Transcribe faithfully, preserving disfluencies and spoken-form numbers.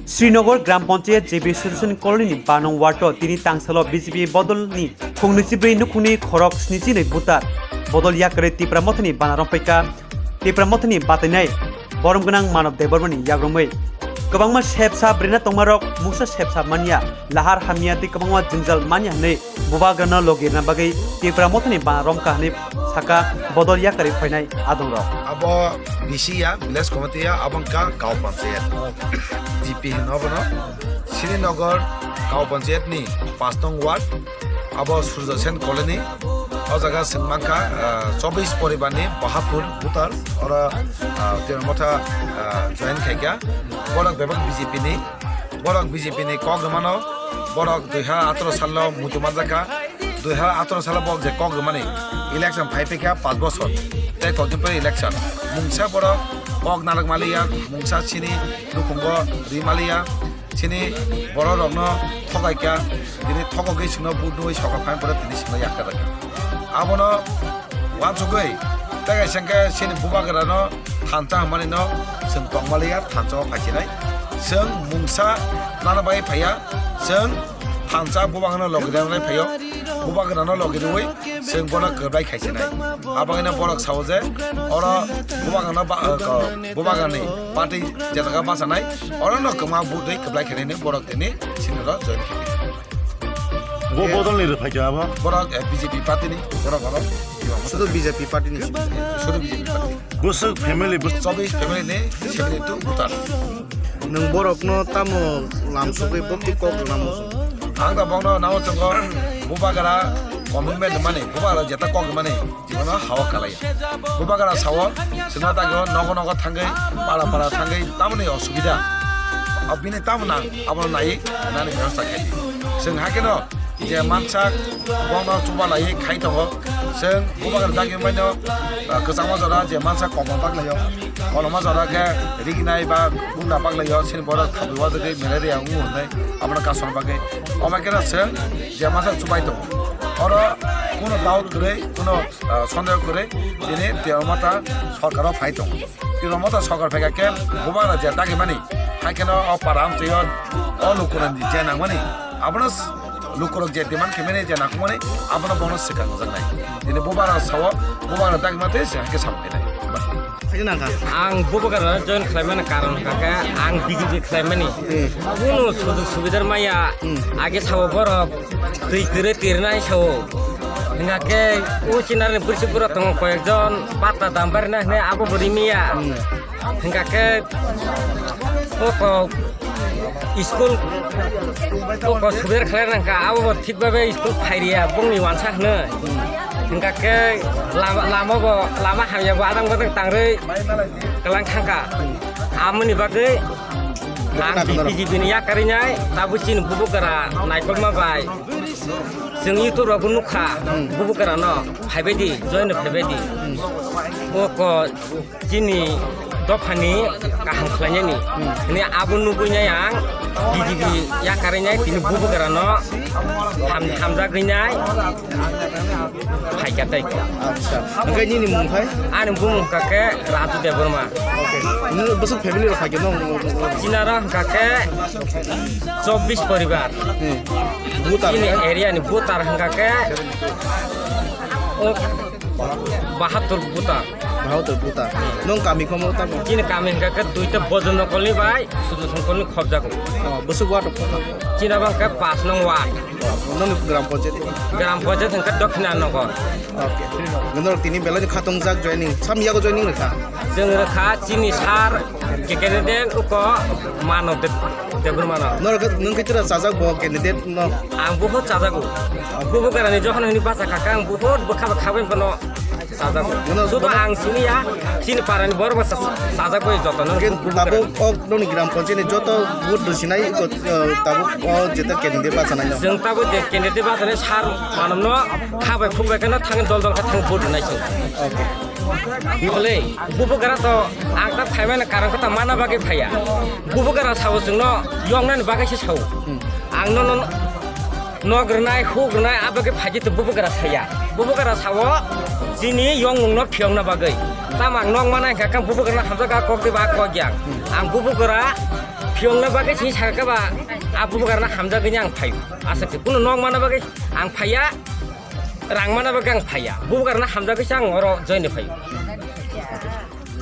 Srinagar Gram Panchayat J B Sudarshan Colony ni ba nong ward o tini tangsalo B J P bodol ni khung nwichibrwi nukhungni khorok snichi nwi butar bodol yakarwi Tipra Mothani bana rompaikha. Tipra Mothani batainai borom gwnang Manav Debbarma ni yagrumwi kwbangma sepsa brena tongmarok mungsa sepsa manya, lahar hamya tei kwbangma jwngjal manya hwnwi bubagrano logi rwna bagwi Tipra Mothani bana romkha hwnwi saka bodol yakarwi phainai adongrok. Abo B C ya, village committee ya, abo wngkha Gaon Panchayat. G P hino bono. Srinagar Gaon Panchayat ni pash nong ward, abo Surjo Sen Colony. O jaga chwng mankha, ah, chobbish poribar ni bahattur voter. Oro, ah, Tipra Motha, ah, join khaikha. Borok bebak B J P ni. Borok B J P ni kok rwmano, borok dui hazar atharo salo muitu manjakha, dui hazar atharo salo borok je kok rwmani election phai phaikha panch bochor, tei kokdin pore election. Mungsa borok kok narwk maliya, mungsa chini nukhungo ri maliya, chini borok rokno thokaikha, tini thokogwi chwngno vote rwui sokha phai pore tini chwngno yakha rwkha. Abono uansugwi tei kaisa hwnkhe chini bubagrano thansa hwnmani no chwng tongmaliya, thansa o phaisinai. Chwng mungsa nana bai phaiya, chwng thansa bubagano logi rwnai phaio, bubagrano logi rwui chwng bono kwplai khaisinai. Abagwino borok sao je oro bubagano ba-, uh, ko-, bubagani party je jaga bachanai, oro no kwma budui kwplai khainai borok tini siniro join khainai. Bo bodol ni rwphai kha abo? Borok, eh, B J P party ni, borok oro. Sudu B J P party ni. Sudu B J P party. Bwswk family, bwswk chobbish family ni seventy two voter. Nwng borok no tamo lam sugwi bokti kok rwna muchung? Ang da bokno nao chongo bubagra commitment mani, bubagra jeta kok mani. Jibono hawa kalai. Bubagra sao, chwngno tagio nogo nogo thangwi, para para thangwi, tamoni osubida. Abini tamo nang, abono nai, nani bebostha khai. Chwng hakeno, je mansa, bono chuba lai khai tongo. Chwng bubagra dagi maino, ah, kwchangma jora, je mansa koloma baklaio. Koloma jora khe riginai ba bunda baklaio, sini borok thabi wajagwi malaria wngo hwnwi, abono kasor bagwi. Omo khe chwng je mansa chubai tongo. Oro kuno doubt kwrwi, kuno ah, sondeho kwrwi tini Tipra Motha sorkaro phai tongo. Tipra Motha sorkar phaikha khe bubagra je dagimani, hai kheno o para amchaio o lukurokni je nangmani, abono s-, lukurok je demand khaimani je nangkukmani, abono bono swkang wngjaknai. Tini bubagra sao, bubagra dagima tei se hai khe samung khainai. Ang bubagra join khlaimani karon hwnkha khe ang B J P khlaimani. Hmm. Kuno sujog subidar maya, hmm, age sao borok twi kwrwi twirnai sao. Hingkha khe o chinarni bwrwswk borok tongo koyekjon, pata dam barina hinwi abo bo rimiya. Hmm. Hingkha khe o kok school o kok subidar khlai nangkha, abo bo thik babe school phairiya, bongni wansa hwnwi. Hmm. Hingkha khe lama, lama bo, lama hamya bo adang bodang tangrwi kwlang thangkha. Hmm. Amoni bagwi ang B J P ni yakarwi nai, tabuk chini bubagra naikolma bai. Chwng YouTube rogo nukha, hmm, bubagrano phaibaidi, join phaibaidi. Hmm. O ko chini dophani kaham khlainani. Hmm. Hwnwi abo nugwinai ang B J P yakarwi nai, tini bubagrano ham-, hamjagwi nai. Phaikha tei. Acha. Hwnkhe nini mung khai? Ani bumung hwnkha khe Raju Debbarma. Okay. Nwng bwswk family rok phaikhe nwng? Chinaro hwnkha khe chobbish poribar. Hmm. Voter chini khai? Area ni voter hwnkha khe o bahattur voter. Bahattur voter. Nwng kami khomo tamo? Chini kami hwnkha khe duita Bojonnokol ni bai Sudu Songkol ni khobjago. Oh, bwswk ward of? Chini abo hwnkha pash nong ward. Noni gram panchayat? Gram panchayat hwnkha Dakhina Nagar. Okay. Nonok tini belai khatung jak joining. Sam yago joining rwkha? Chwng rwkha chini sir candidate uko Manav Deb-, Debbarma no. Norok nwng khe chwra chajak bo candidate no? Ang buphuru chajago. Bubagrani jokhon hwnwi bacha kha khe ang buphuru bwkha bwkha bai phano. Sajak. Sudo ang siniya, sini parani borok bo sa-, sajak bai joto no. Tabuk ok noni gram panchayat ni joto vote rwsinai, eh, tabuk o jeta candidate bachanai no. Chwng tabuk je candidate bachanai sir manom no kha bai khuk bai kheno thang dol dol khe thang vote rwnai chwng. Okay. Bole, bubagra to ang ta phaimani karon khe ta mana bagwi phaiya. Bubagra sao chwngno yoknani bagwi se sao. Hmm. Ang no, no, Nok rwnai, huk rwnai, abo khe phaikhe to bubagra saya. Bubagra sao, chini yongmung no phiyokna bagwi. Tamo ang nok mana hwnkha khe bubagra no hamjak a kok diba a kok ya. Ang bubagra Yongna bagwi sini sakha ba, a bubagarna hamjagwi ang phaio. Aswk se, kuno nok mana bagwi ang phaiya, rang mana bagwi ang phaiya. Bubagarna hamjagwi ang oro join phaio.